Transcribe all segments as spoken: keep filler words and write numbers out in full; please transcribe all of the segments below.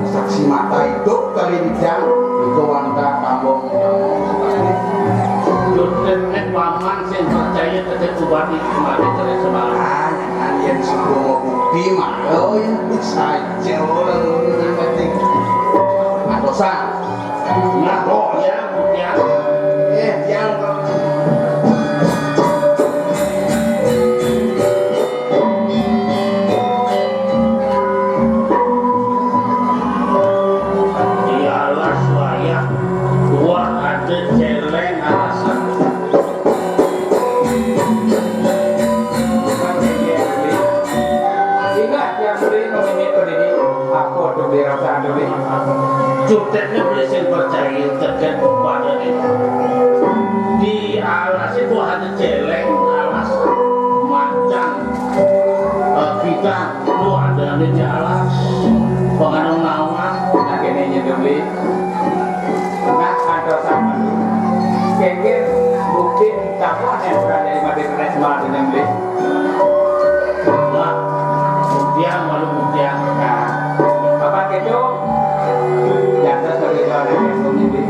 Saksi mata idup kali nih, Jang. Itu wantah tambung. Judeng nek paman sing percaya tedek ubati kemari terus semalam. Ah, jangan yang sebelum bukti mah. Oh ya, bisa aja orang ngerti. Antosan. Nah, oh ya, bukti. Eh, yang Di alas wayah tua ada celeng alasan. Ingat yang beli nomini berdiri, apa tuh dirasa dulu? Juteknya beli sing percaya tekan pada ini. Di alas itu ada celeng alasan macan. Eh, kita lu ada di alas penganong nawang. Nah, kene aja dulu. Nah, ada sama. Kengkir bukti tahu ada yang berada di mati kena semalam dengan beli. Nah, buktian malu buktian. Nah, apa gitu? Yang sesuai dengan yang pemimpin.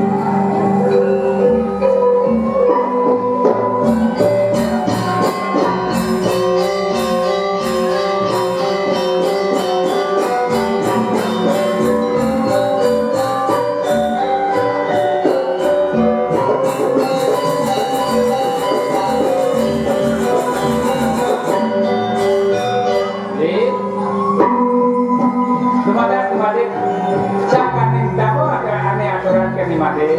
Dumadak, dumadik, sangkaning dawuh aturan ane aturan kene made.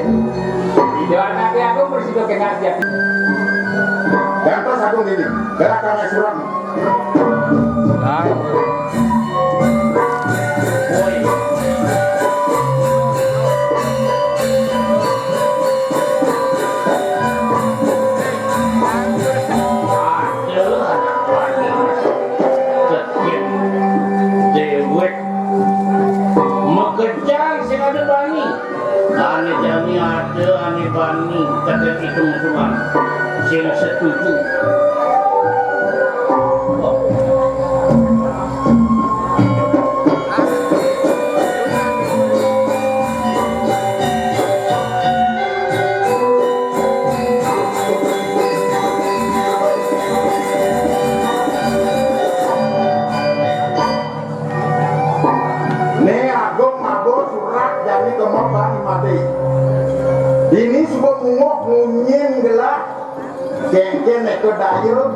Ida anake agung prasida kena jati. Gantos agung ini, gerakan suram. Woi. Ada anak wadon. Dewek. Makejang sing ada bani. Ane jani ada, ane bani. Kadang itung-itungan. Sing setuju. Né agung mabur surat jani kemot bani mati. Dini suba munguh munyin gelah. Kéngkén éka daya,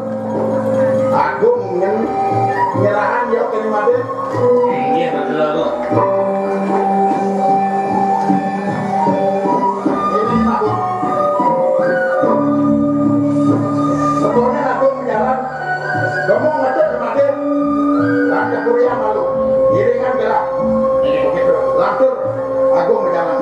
agung nyen-, nyerahan ya kene mati. Inggih, betul, Agung. Ini, Agung. Sebelumnya, Agung, jalan. Kamu ngadep kemari, ada kurian malu, iringan gerak. Begitu, lantur, Agung berjalan.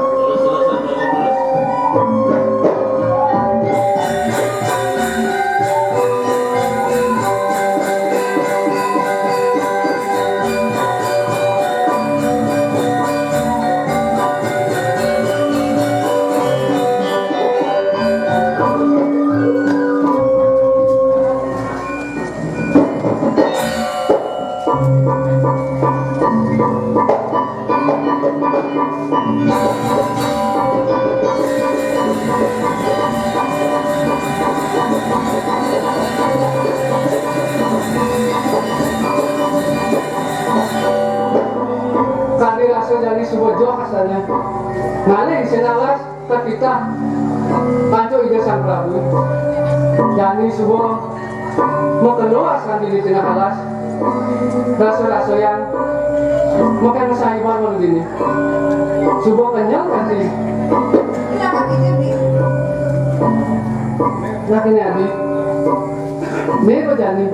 Kadi rasa jani suba joh asalnya. Ngalih sinalas. Tepitah antuk Ida Sang Prabu. Jani suba makeluas kanti di tengah alas. Rasa-rasa yang makan sahiban malu dini. Suba kenyang kanti. Nah, kene adi. Né bejani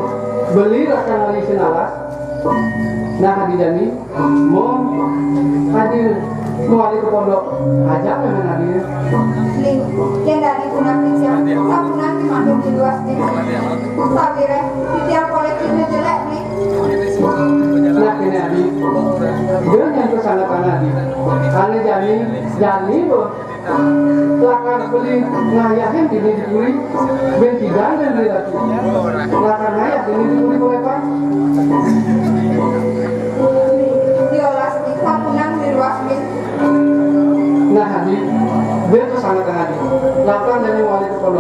beli rakan ari sing alas. Nah, adi jani. Mo, hadir, mo hadir ke pondok, ajak dengan hadir. Ling, yén dadi punah titiang, sapunah timantuk di luas diri. Sawiréh, titiang polih cihna jelék, Ling. Nah, kéné adi. Dia yang kesana-sana adi. Ané jani, jani, bo. Lakar beli ngayahin dini di puri, ben pidan dan beli lagi. Lakar ngayah dini di puri, boleh, Pak? Diolas di kampung Nah,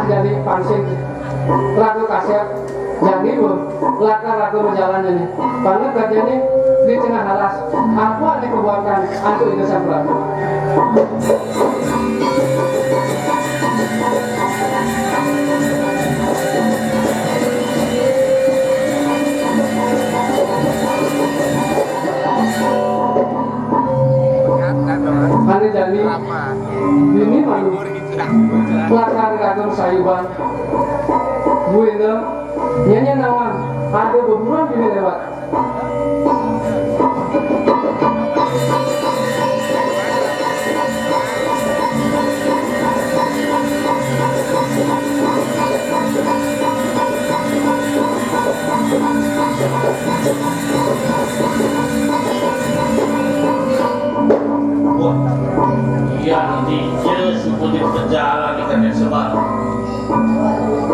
jadi pancing Ratu Kasép, jadi, Bu, lakar Ratu majalan ini. Banget kerjanya di tengah alas. Apa nih perbuatan antuk itu, Sang Prabu? Ane jani, bini manu, lakar kagem sayuban. Buina, nyanyi nawang, ada beburuan bini lewat. Wah, iya nanti je suku di pejalan di kaki sebar.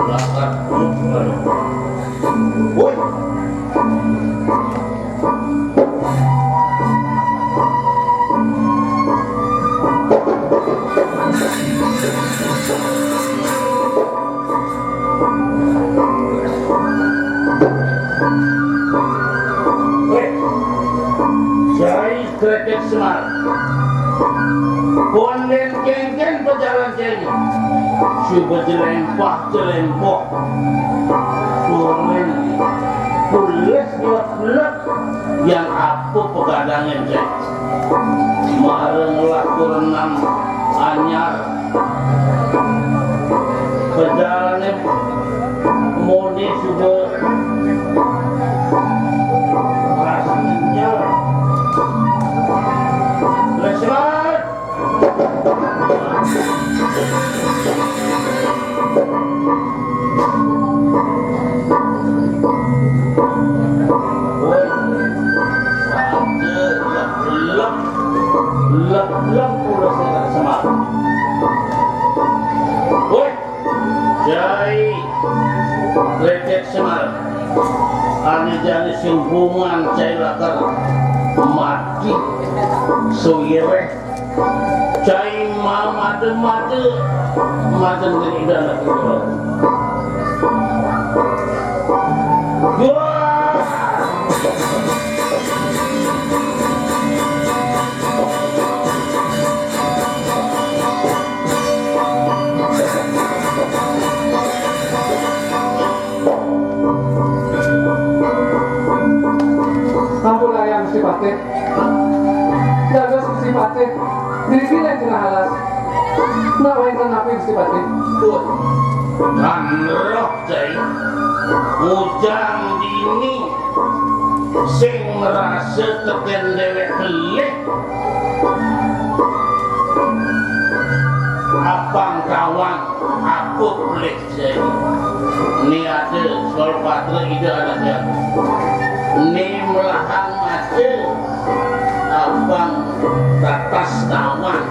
Lakat. Woi. Woi. Jai Kreket Semar. Konden kengken pejalan jai. Suba jelempah jelempoh. Turun pules gelap-gelap. Yang apa pegadangin jai. Mareng lakurenan anyar. Pejalané moni suba rasanya leselat. Woi, saja lep-lep, lep-lep ulah selat semat. Woi, Jai Kreket Semar, ané jani sing bungan cai lakar mati sawiréh cai mamada-mada madan ngené Ida Anak Tunggal. Wah! Sampun ayam Gusti Patih. Dados Gusti Patih. Niki len tengah alas. Nak wénten napi Gusti Patih? Duh. Kan roh, Cai. Ujang dini sing ngrasa tekén déwék pelih. Apang kawang aku pelih jai. Ni ada soal patra ida anak jago. Ni melahang maca apang tatas tawang.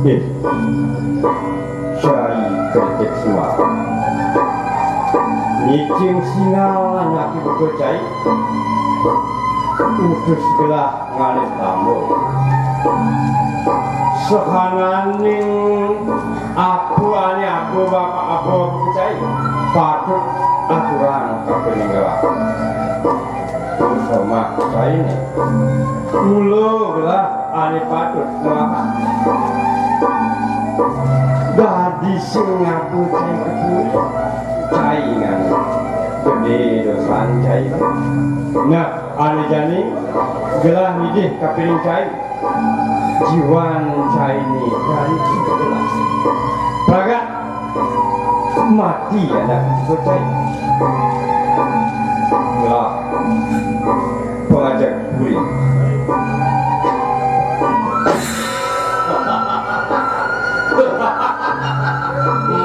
Nggih. Cai Kertik Semar. Licin singal anake buka cai. Udus gelah ngalih lambung. Sahananing apa ane apa bapak apa buka cai. Patut aturang kapeninggalan. Somah cainé. Mula gelah ané patut melarat. Dadi sing ngaba cai kepuih. Cai nganggo. Gedé dosan cai. Nah, ané jani gelah ngidih kapining cai. Jiwan cainé dari kita. Pragat mati anak kita cai. Lah, pengajak buri.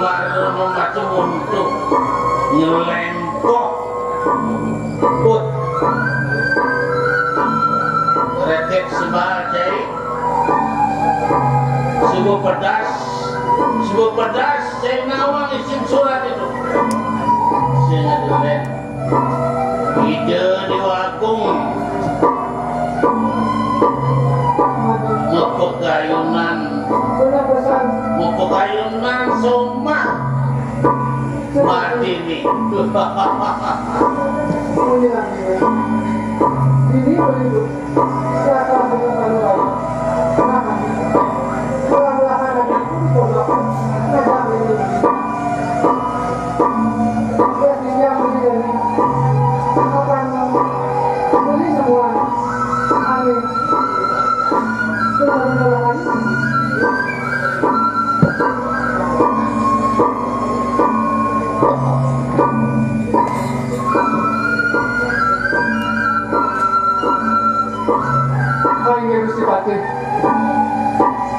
Mara mamacu untuk nyelempoh. Put. Retek sebal cai. Suba pedas, suba pedas, sing nawang isin surat itu. Sing adulen. Ida Dewa Agung. Mepekayunan. Mepekayunan somah. Mati nih. Ini boleh, Bu. Siapa dengan Pak Lurah? Nah, belah-belahan ada pun pondok. Ada ini. Dia tidak begini. Akan beli semua. Amin. Belah-belahan. Inggih Gusti Patih.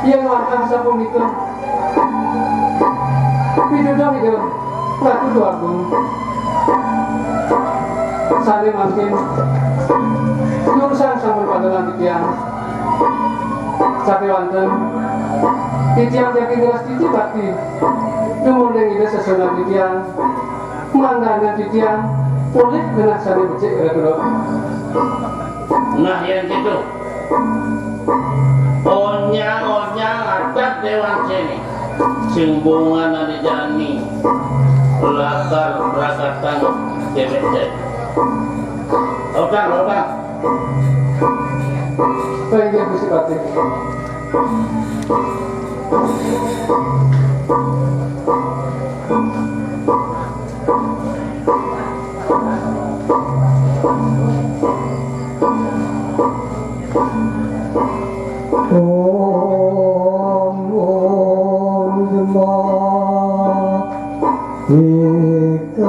Yén wantah sapunika, pituduh Ida Ratu Déwagung. Sané mangkin durusang sampun paduka titiang. Sakéwanten titiang jagi ngrastiti bakti dumun ring Ida sesuunan titiang. Mangdané titiang polih genah sané becik, Ratu. Nah, yén kéto, onyang-onyang adat Déwan Céné sing bungan ané jani lakar prakatang déwék cai. Lautang, lautang. Inggih, Gusti Patih. Om, om, Dhamma, Ekatma,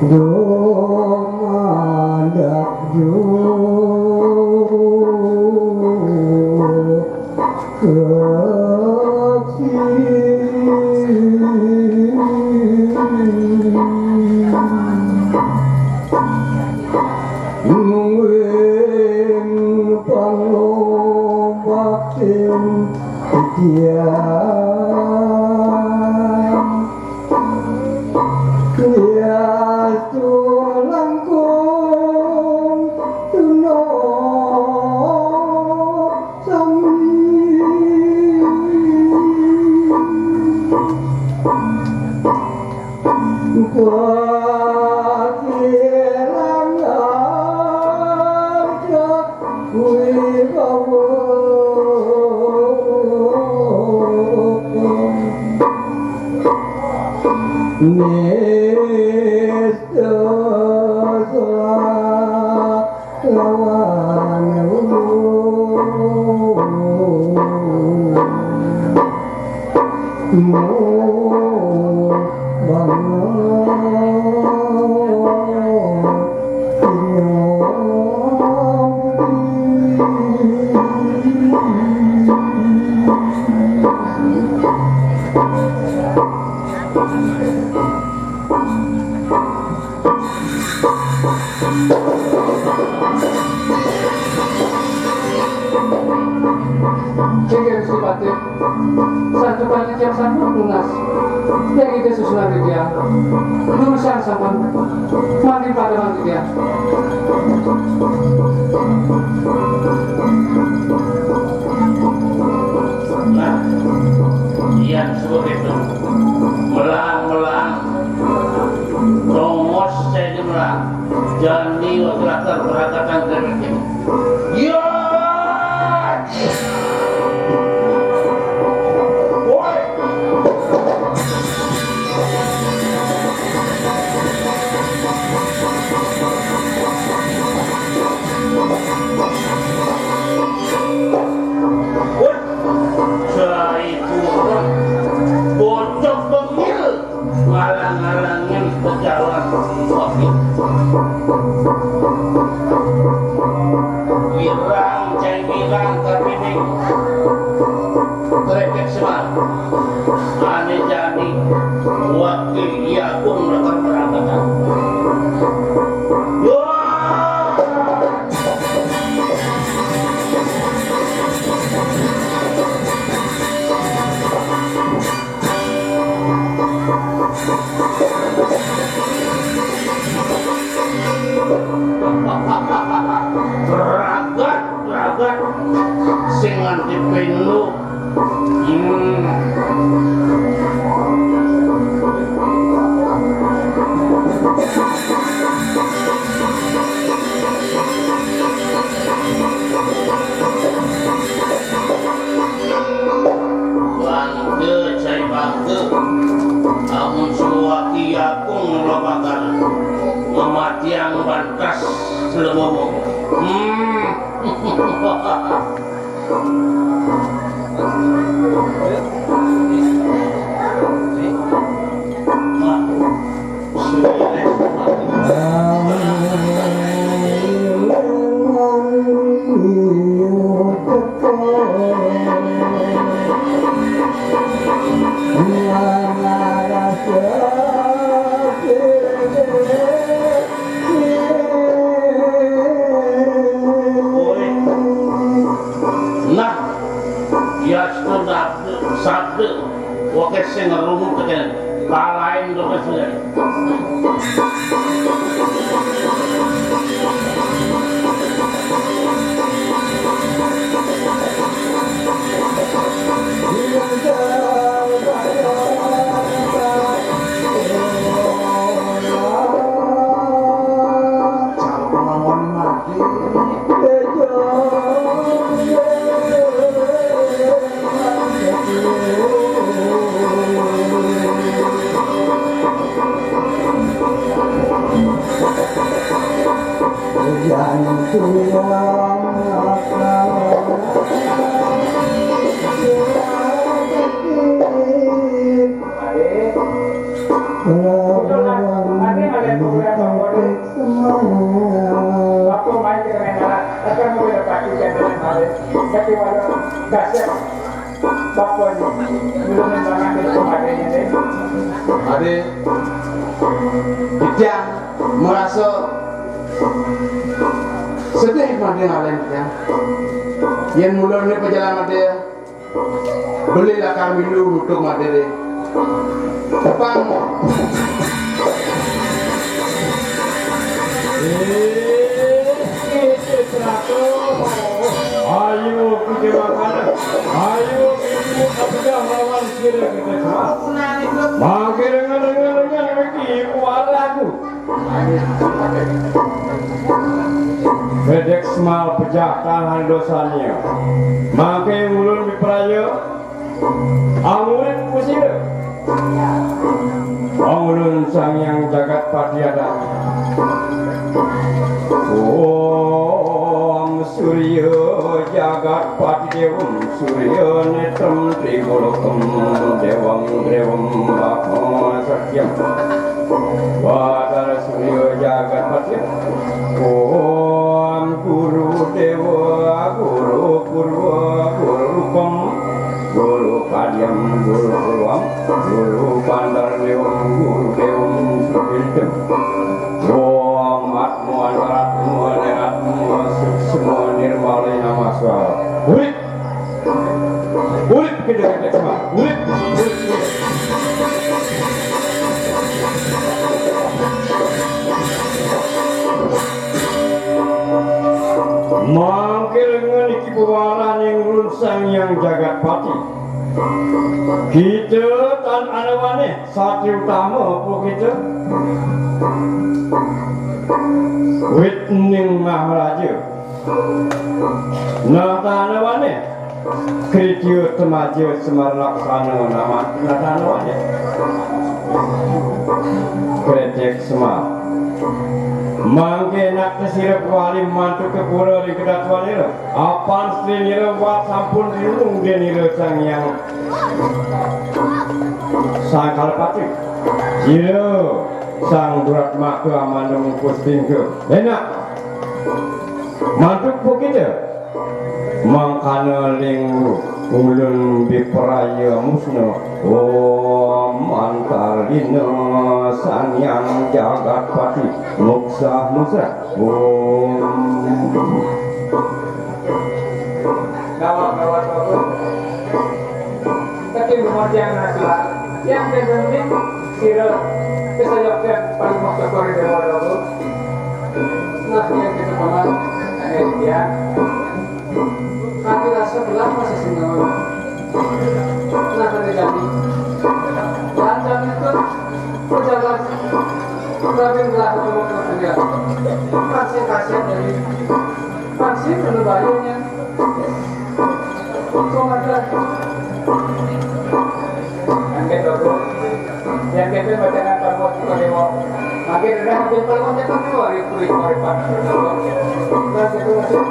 Dhamma, Dhamma, Yastu langkung tuna sami. Pakirangan wibawa. Nesta lawan Inggih, Gusti Patih. Santukan titiang sampun tunas. Yén Ida sesuunan titiang, durusang sampun mangkin paduka titiang. Nah, yén suba kéto, melang-melang Jani wakil akar perangkatan kerepek ini. Ya! Woi! Woi! Saya itu orang bocok bengil. Ngalang-ngalangin pejalan wakil. Wirang, cai wirang, tapi ning kerepek semal. Ane jani wakil Ki Agung lakar merangkatan. Wah! Ragat, ragat. Sing nganti pindo. Hmm. Bangga, cai bangga. Amun suwaki aku ngelobakar mematiang bantas lemomo. Hmm. Nah, yastun sabda, sabda, wakil sing ngerungu keten, kalain doke sudah. Waktu main kita main bola, akan mau dapat ikan dengan balik. Tapi walau dasar, bapak ini belum menangan dari pemadainya deh. Ade, Ijang merasa sedih mandi ngalahin Ijang. Yang mulai ini perjalanan dia Beli lakar milu untuk madere. Tepang. Eh, eh, eh, Ratu. Ayo, kita makan. Ayo, kita makan lawan sira kita semua. Makin dengan, dengan, dengan, lagi, kuat aku. Bedek semal pejah tahan dosanya. Mangke ulun mipraya, angurip kusira. Angulun Sang Hyang Jagat Pati ada. Om Surya Jagat Pati Dewa. Surya netrem trigolokem dewam dewam bahma satyam. Badar Surya Jagat Patya. Om Guru Dewa Guru Purwa Guru Rupam Guru Padyam Guru Purwam Guru Bandar Dewam Guru Dewam Sudintem. Om Atma Antaratma Neratma Suksma Nirmale Namaswara. Urip. Urip kita kata semua. Urip. Urip. Urip. Mangkil ngeniki pewalah ning Ulun Sang Hyang Jagat Pati. Kita tan anawane satri utama apa kita? Wit ning Maharaja. Nah, tanawane. Kritya temaja semar laksana nama nah, tanawane. Kretek semar. Mangke nak sira wali mantuk ke pura ring kedatwanira. Apan strinira wat sampun rinung denira Sang Hyang Sangkalapati. Sira Sang Duratmaka amandung pustingka. Enak. Mantuk pukita. Mangkana ling ulun bipraya musna. Om antarlina Sang Hyang Jagatpati. Muksah musah. Om. Gawat, gawat, gawat. Tapi lumur yang nasihat, yang penting sira kesayoknya paling waktu kori dewa dulu. Nah, yang kita pernah, eh, ya. Kami rasa belah masih senang. Nah, kami jadi. Lancar itu perjalanan. Kami belah dulu kerja. Kasih kasih dari kasih penebayunya. Angkat dulu. Yang kita bacakan perbuat kita dewa. Makin rendah, makin perbuat kita dewa. Itu itu itu. Nah, itu masuk.